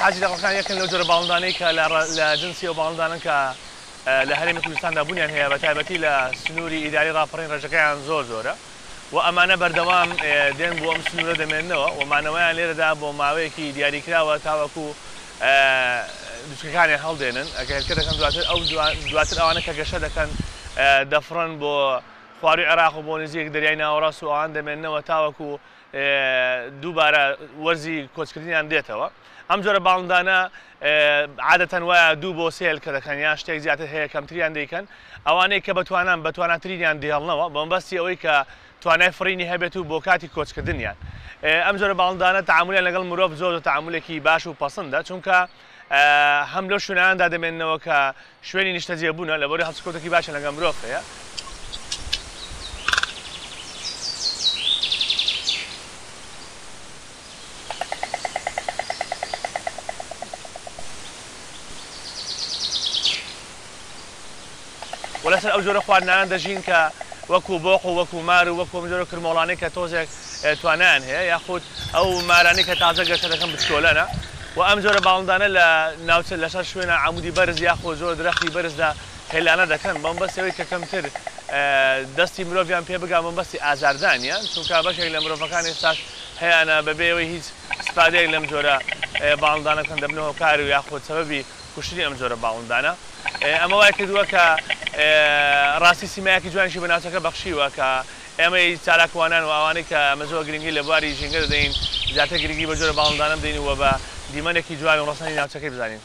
حاجی دەقەکان یەکن لەو جۆرە باڵندانەی کە لە جنسی ئەو باڵندانەن کە لە هەرێمی کوردستاندا بوونیان هەیە، بە تایبەتی لە سنووری ئیداری ڕاپەڕین ڕێژەکەیان زۆر زۆرە و ئەمانە بەردەوام دێن بۆ ئەم سنوورە دەمێننەوە و مانەوەیان لێرەدا بۆ ماوەیەکی دیاریکراوە تاوەکو دوچکەکانیان هەڵدێنن کە هێلکە دەکەن دواتر ئەو دواتر ئەوانە کە گەشە دەکەن دەفڕن بۆ خوارووی عێراق و بۆ نزیک دەریای ناوەڕاست و ئەوان دەمێننەوە تاوەکو دووبارە وەرزی کۆچکردنیان دێتەوە. ئەم جۆرە باڵندانە عادەتەن وایە دوو بۆ سێ هێلکە دەکەن یان شتێک زیاتر هەیە کەمتریان دەیکەن، ئەوانەی کە بەتوانان بەتواناترینیان دەهێڵنەوە بەمەبەستی ئەوەی کە توانای فڕینی هەبێت و بۆ کاتی کۆچکردنیان. ئەم جۆرە باڵندانە تەعامولیان لەگەڵ مرۆڤ زۆر زۆر تەعامولێکی باش و پەسندە چونکە هەم لەو شوێنانەدا دەمێننەوە کە شوێنی نیشتەجێبوونە، لەبەرئەوەی هەڵسوکەوتێکی باشیان لەگەڵ مرۆڤ هەیە. و لەسەر ئەو جۆرە خواردنانە دەژین کە وەکو بۆق و وەکو مار و وەکو ئەم جۆرە کرمۆڵانەی کە تۆزێک توانایان هەیە یاخود ئەو مارانەی کە تازە گەشە دەکەن بچکۆلەنە و ئەم جۆرە باڵندانە لە ناوچە لەسەر شوێنە عەمودی بەرز یاخود زۆر درەختی بەرزدا هێلانە دەکەن بەمەبەستی ئەوەی کە کەمتر دەستی مرۆڤیان پێ بگا مەبەستی ئازاردانیان چونکە بەشێک لە مرۆڤەکان ئێستاش هەیانە بەبێ ئەوەی هیچ ئیستفادەیەک لەم جۆرە باڵندانە بکەن دەبنە هۆکار و یاخود سەبەبی کوشتنی ئەم جۆرە باڵندانە. ئەمە وای کردووە کە ڕاستی سیمایەکی جوانیشی بە ناوچەکە بەخشیوە کە ئێمەی چالاکوانان و ئەوانەی کە ئەمە زۆر گرنگی لە بواری ژینگە دەدەین زیاتر گرنگی بە جۆرە باڵندانە بدەین و بە دیمەنێکی جوان و ڕەسەنی ناوچەکەی بزانین.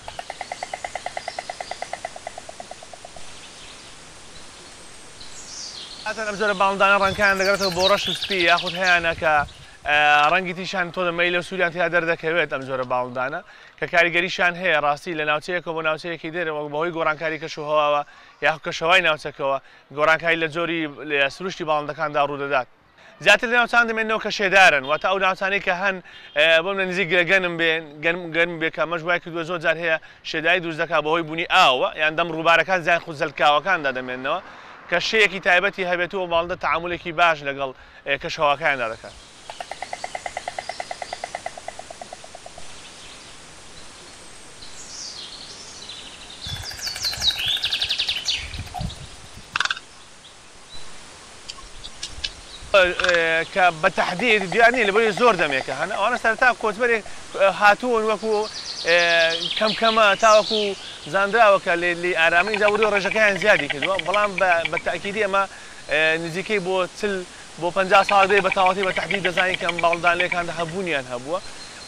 هەرچەند ئەم جۆرە باڵندانە ڕەنگەکەیان دەگەڕێتەوە بۆ ڕەش و سپی یاخود هەیانە کە ڕەنگی تریشیان تۆزە مەیلە و سووریان تیا دەردەکەوێت ئەم جۆرە باڵندانە کە کاریگەریشیان هەیە ڕاستی لە ناوچەیەکەوە بۆ ناوچەیەکی تر وەک بەهۆی گۆڕانکاری کەشوهەواوە یاخود کەشوهەوای ناوچەکەوە گۆڕانکاری لە جۆری سروشتی باڵندەکاندا ڕوودەدات. زیاتر لە ناوچان دەمێننەوە کە شێدارن، واتە ئەو ناوچانەی کە هەن بۆ منە نزیک گرە گەنم بێ گەرم گەرم بێ کە ئەمەش وای کردووە زۆر جار هەیە شێداری دروست دەکات بەهۆی بوونی ئاوەوە یان دەم ڕووبارەکان زیان خود زەلکاوەکاندا دەمێننەوە کە شێیەکی تایبەتی هەبێت و ئەو باڵندە تەعامولێکی باش لەگەڵ کەشوهەواکەیاندا دەکات. کە بە تەحدید دیار نییە لەبەرئەوەی زۆر دەمێکە هەن ئەوانە سەرەتا کۆچبەرێک هاتوون وەکو کەم کەمە تاوەکو زانراوە کە لێی ئارامن ئینجا وردە ڕێژەکەیان زیادی کردووە بەڵام بە تەئکیدی ئەمە نزیکەی بۆ 40 بۆ 50 ساڵ دێ بە تەواوەتی بە تەحدید دەزانین کە ئەم باڵندانە لێکاندا هەبوونیان هەبووە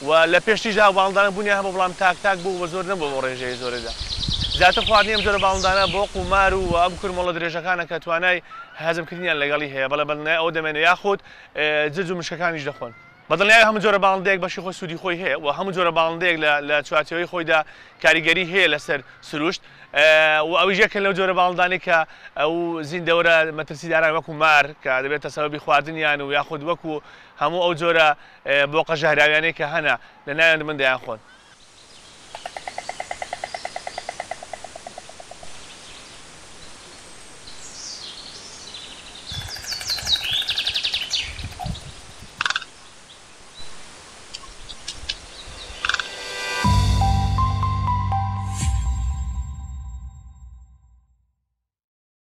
و لە پێشتریشدا ئەو باڵندانە بوونیان هەبوو بەڵام تاک تاک بوو و زۆر نەبووە بەو ڕێژەیە زۆرەدا. زیاتر خواردنی ئەم جۆرە باڵندانە بۆق و مار و ئەم کرمۆڵە درێژەکانە کە توانای هەزمکردنیان لەگەڵی هەیە بەڵێ بەدڵنیایی ئەوە دەمێنێ یاخود جرج و مشکەکانیش دەخۆن. بەدڵنیایی هەموو جۆرە باڵندەیەک بەشی خۆی سوودی خۆی هەیە و هەموو جۆرە باڵندەیەک لە لە چوارچێوەی خۆیدا کاریگەری هەیە لەسەر سروشت و ئەویش یەکێکە لەو جۆرە باڵندانەی کە ئەو زیندەوەرە مەترسیداران وەکو مار کە دەبێتە سەبەبی خواردنیان و یاخود وەکو هەموو ئەو جۆرە بۆقە ژەهراویانەی کە هەنە لە ناویان دەبن دەیانخۆن.